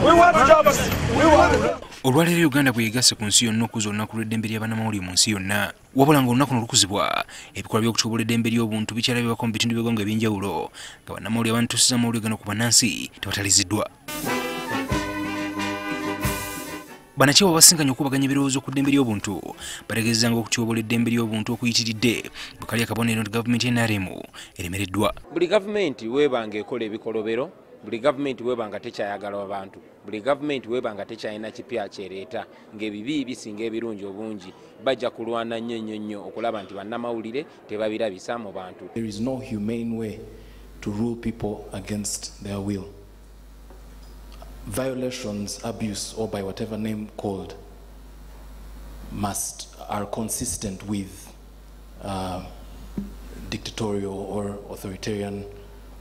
We want jobs. We want. Olwaleero Uganda bwe yegasse ku nsi yonna okuza olunaku lw'eddembe ly'abannamawulire mu nsi yonna, wabula ng'olunaku luno lukuzibwa, ebikolwa by'okutyobola eddembe ly'obuntu bikyalabibwako mu bitundu by'eggwanga eby'enjawulo, nga bannamawulire abanatuusiza amawulire gano ku bannansi tebataliziddwa. Bannakyewa abasinganye okukubaganya ebirowoozo ku ddembe ly'obuntu bategeezezza ng'okutyobola eddembe ly'obuntu okuyitiridde bwe kali akabonero nti gavumenti NRM eremereddwa. Buli gavumenti weebanga ekola ebikolobero, buli gavumenti weebanga tekyayagala abantu, buli gavumenti weebanga tekyalina kipya kyereeta, ng'ebibi bisinga ebirungi obungi, bajja kulwana nnyo nnyo nnyo okulaba nti bannamawulire tebabirabisa mu bantu. There is no humane way to rule people against their will. Violations, abuse, or by whatever name called, are consistent with dictatorial or authoritarian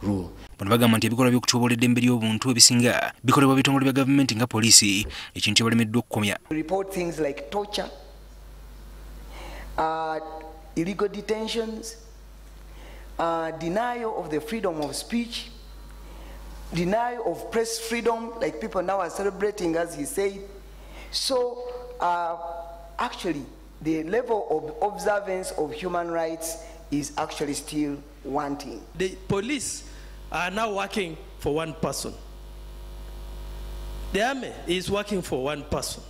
rule. Bano bagamba nti ebikolwa by'okutyobola eddembe ly'obuntu ebisinga bikolebwa bitongole bya gavumenti nga poliisi, ekintu kyebalemeddwa okukomya. Report things like torture, illegal detentions, denial of the freedom of speech, denial of press freedom, like people now are celebrating, as he said. So actually, the level of observance of human rights is actually still wanting. The police are now working for one person. The army is working for one person,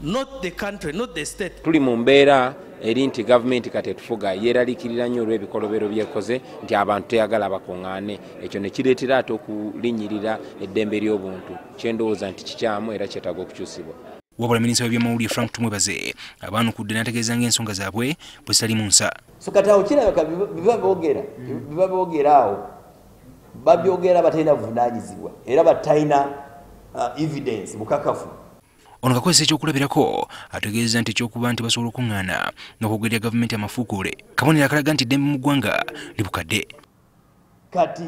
not the country, not the state. Tuli mu mbeera eri nti gavumenti kati etufuga yeeraliikirira nnyo olw'ebikolobero byekoze nti abantu teyagala bakuŋŋaane, ekyo ne kireetera ate okulinnyirira eddembe ly'obuntu, kyendowooza nti kikyamu era kyetaaga okukyusibwa. Wabula minisita w'ebyamawulire Frank Tumwebaze abaanukudde n'ategeeza ng'ensonga zaabwe bwe zitali mu nsa. So kati awo kirabika biba boogera awo babyogera batalina buvunaanyizibwa era batalina evidence bukakafu. Ono kakozesa ekyokulabirako ategeeza nti ekyokuba nti basobola okuŋŋaana n'okwogerera gavumenti amafuukuule kabonero akalaga nti eddembe mu ggwanga libukadde. Kati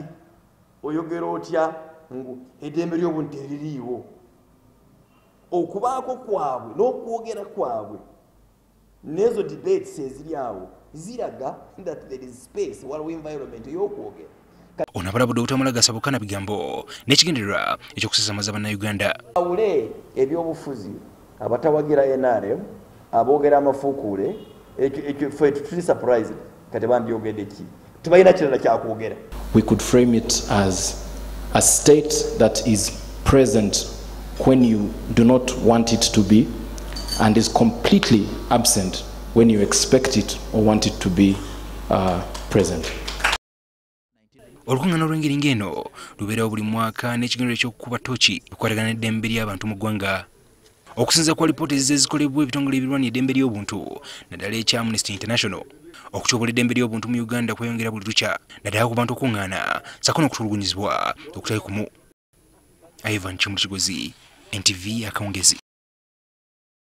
oyogera otya ngu eddembe ly'obuntu teririiwo? Okubaako kwabwe n'okwogera kwabwe n'ezo debates eziri awo ziraga that there is space, waliwo environment ey'okwogera. Ono abalabudde obutamala gasabuka na bigambo n'ekigendererwa ekyokusasamaza bannayuganda. Awule ebyobufuzi abatawagira NRM aboogera amafuukuule, ekyo ffe tuli surprised kati bandyogedde ki, tebalina kirala kyakwogera. We could frame it as a state that is present when you do not want it to be and is completely absent when you expect it or want it to be present. Olukuŋŋaana olw'engeri ng'eno lubeerawo buli mwaka n'ekigendererwa eky'okukuba ttooki okukwatagana n'eddembe ly'abantu mu ggwanga. Okusinziira ku alipoota ezize ezikolebwa ebitongole ebirwanya eddembe ly'obuntu naddala ekya Amnesty International, okutyobola eddembe ly'obuntu mu Uganda kweyongera buli lukya, naddala ku bantu okuŋŋaana ssaako n'okutulugunyizibwa okutali kumu. Ivan Kimuli Kigozi, NTV akawungezi.